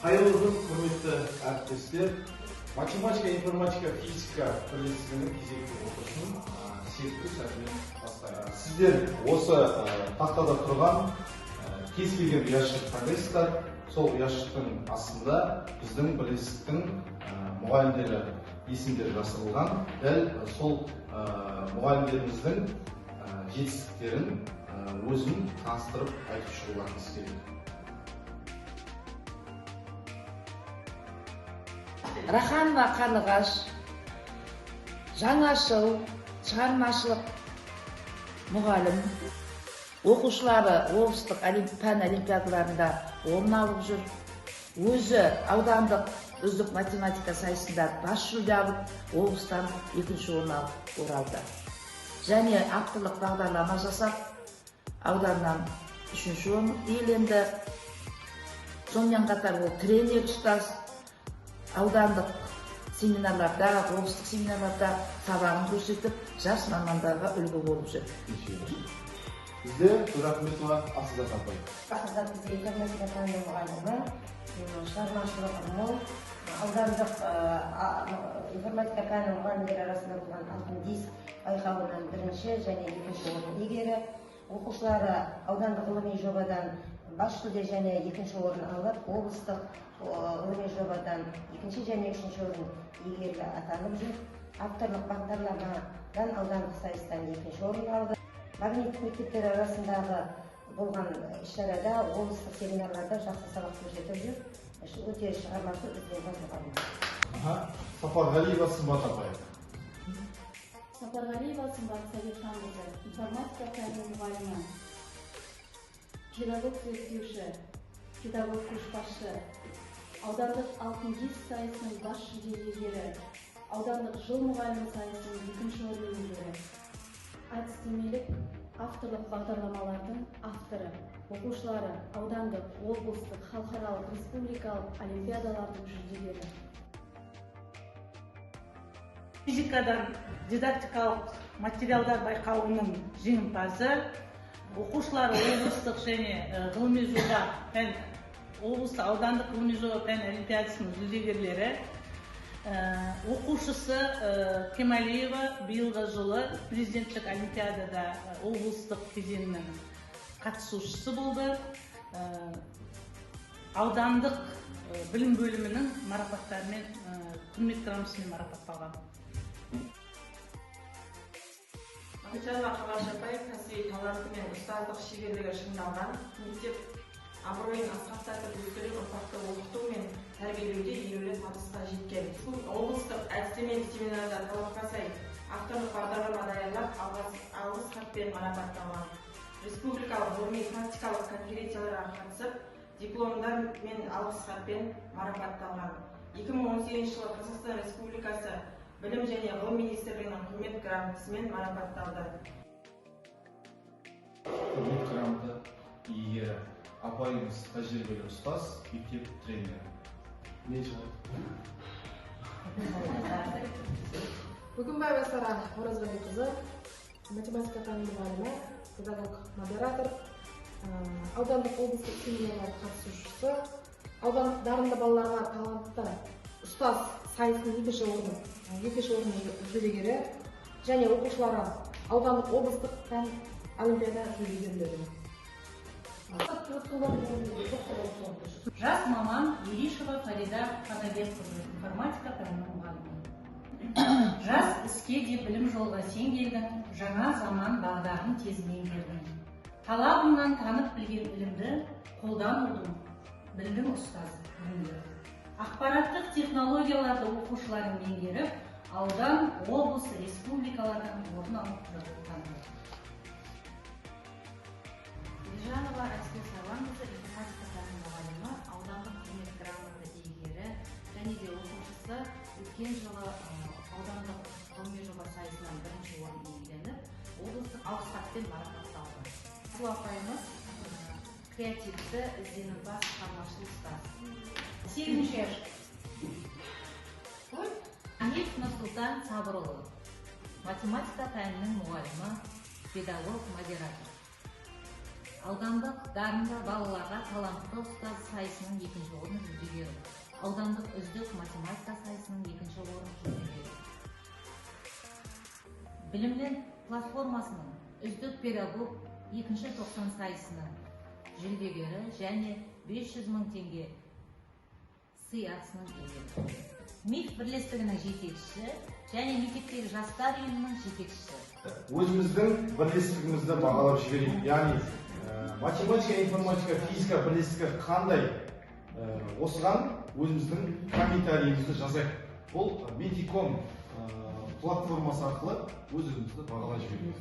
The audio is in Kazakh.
Қайырлы күн, құрметті әріптестер! Математика, информатика, физика бірлестігінің кезекті отырысын сертті сәтімен бастаймыз. Сіздер осы тақтада тұрған кез келген ұяшық таңдайсыздар. Сол ұяшықтың астында біздің бірлестіктің мұғалімдері есімдері жасырылған. Дәл сол мұғалімдеріміздің жетістіктерін өзін таныстырып айтып шығуларыңыз керек. Раханова Қарлығаш жаңашыл, шығармашылық мұғалім. Оқушылары облыстық пән олимпиадаларында орын алып жүр. Өзі аудандық үздік математика сайысында бас жүлде алып, облыстан екінші орын алып оралды. Және авторлық бағдарлама жасап, ауданнан үшінші орын иеленді. Сонымен қатар ол тренер, ұстаз, аудандық семинарларда, облыстық семинарларда сабағын көрсетіп, жас мамандарға үлгі болып жүр. Бізде Төрахметова Асылзат апай. Асылзат бізде информатика пәнінің мұғалімі, шығармашылығы мол, аудандық информатика пәні мұғалімдері арасында болған «Алтын диск» байқауынан бірінші және екінші орын иегері. Оқушылары аудандық ғылыми жобадан бас жүлде және екінші орын алып, облыстық ғылыми жобадан екінші және үшінші орын иегері атанып жүр. Авторлық бағдарламадан аудандық сайыстан екінші орын алды. Магнит мектептері арасындағы болған іс-шарада, облыстық семинарларда жақсы сабақ көрсетіп жүр. Өте шығармашыл, ізденімпаз мұғалім. Сапарғалиева Сымбат апай. Сапарғалиева Сымбат Сәбитханқызы, информатика пәнінің мұғалімі, педагог зерттеуші, педагог көшбасшы, аудандық «Алтын диск» сайысының бас жүлде иегері, аудандық «Жыл мұғалімі» сайысының екінші орын иегері, әдістемелік авторлық бағдарламалардың авторы, оқушылары аудандық, облыстық, халықаралық, республикалық олимпиадалардың жүлдегері. Физикадан дидактикалық материалдар байқауының жеңімпазы, оқушылары облыстық және ғылыми жоба пән, облыстық, аудандық ғылыми жоба пән олимпиадасының жүлдегерлері. Оқушысы Кемалиева биылғы жылы президенттік олимпиадада облыстық кезеңнің қатысушысы болды. Аудандық білім бөлімінің марапаттарымен, құрмет грамотасымен марапатталған. Мұхитжанова Қарлығаш апай кәсіби таланты мен ұстаздық шеберлігі шыңдалған, мектеп абыройын асқақтатып, өскелең ұрпақты оқыту мен тәрбиелеуде елеулі табысқа жеткен. Облыстық әдістемелік семинарда талапқа сай авторлық бағдарлама даярлап, алғыс хатпен марапатталған. Республикалық ғылыми практикалық конференцияларға қатысып, дипломдар мен алғыс хатпен марапатталған. 2018 жылы Қазақстан Республикасы Білім және ғылым министрлігінің құрмет грамотасымен марапатталды. Құрмет грамота иегері. Апайымыз тәжірибелі ұстаз, мектеп тренері. Не шығады? Бүгінбаева Сара Оразғалиқызы, математика пәнінің мұғалімі, педагог модератор, аудандық, облыстық семинарлар қатысушысы, аудандық дарынды балаларға талантты ұстаз сайысының екінші орын жүлдегері және оқушылары аудандық, облыстық пән олимпиада жүлдегерлері. Жас маман Еришева Фарида Қанабекқызы, информатика пәнінің мұғалімі. Жас іске де білім жолға сен келдің, жаңа заман бағдарын тез меңгердің. Талабыңнан танып білген ілімді қолданудың білдің, ұстаз бүгінгі. Ақпараттық технологияларды оқушыларың меңгеріп, аудан, облыс, республикалардан орын алып тұрады танылды. Ержанова Әсел Сайланқызы, информатика пәнінің мұғалімі, аудандық құрмет грамота иегері және де оқушысы өткен жылы аудандық ғылыми жоба сайысынан бірінші орын иеленіп, облыстық алғыс хатпен марапатталды. Бұл апайымыз креативті, ізденімпаз, шығармашыл ұстаз. Сегізінші ұяшық. Амир Нұрсұлтан Сабырұлы, математика пәнінің мұғалімі, педагог модератор. Аудандық дарынды балаларға талантты ұстаз сайысының екінші орын жүлдегері, аудандық үздік математика сайысының екінші орын жүлдегері, Білімлен платформасының үздік педагог екінші тоқсан сайысының жүлдегері және 500 мың теңге сыйақысының иегері, МИФ бірлестігінің жетекшісі және мектептегі жастар ұйымының жетекшісі. Өзіміздің бірлестігімізді бағалап жіберейік, яғни математика, информатика, физика бірлестігі қандай, осыған өзіміздің комментариімізді жазайық. Бұл Медиком платформасы арқылы өз өзімізді бағалап жібереміз.